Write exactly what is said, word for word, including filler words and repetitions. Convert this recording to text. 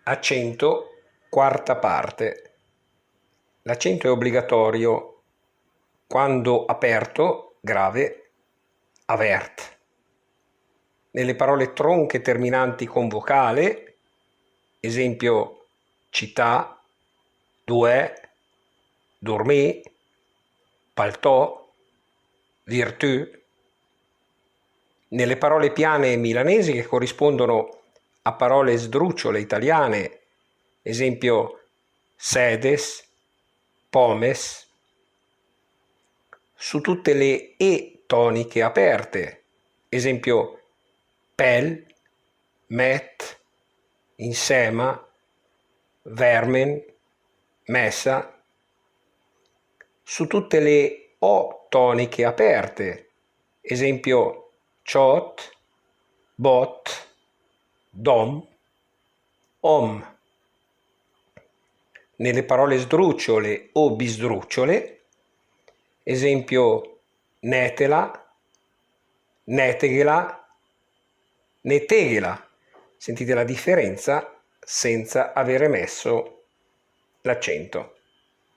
Accento, quarta parte. L'accento è obbligatorio quando aperto, grave, avert. Nelle parole tronche terminanti con vocale, esempio, cità, duè, durmì, paltò, virtù. Nelle parole piane milanesi che corrispondono a parole sdrucciole italiane, esempio, sedes, pomes. Su tutte le e toniche aperte, esempio, pel, met, insema, vermen, messa. Su tutte le o toniche aperte, esempio, ciot, bot, dom, om. Nelle parole sdrucciole o bisdrucciole, esempio, netela, neteghela, neteghela. Sentite la differenza senza avere messo l'accento.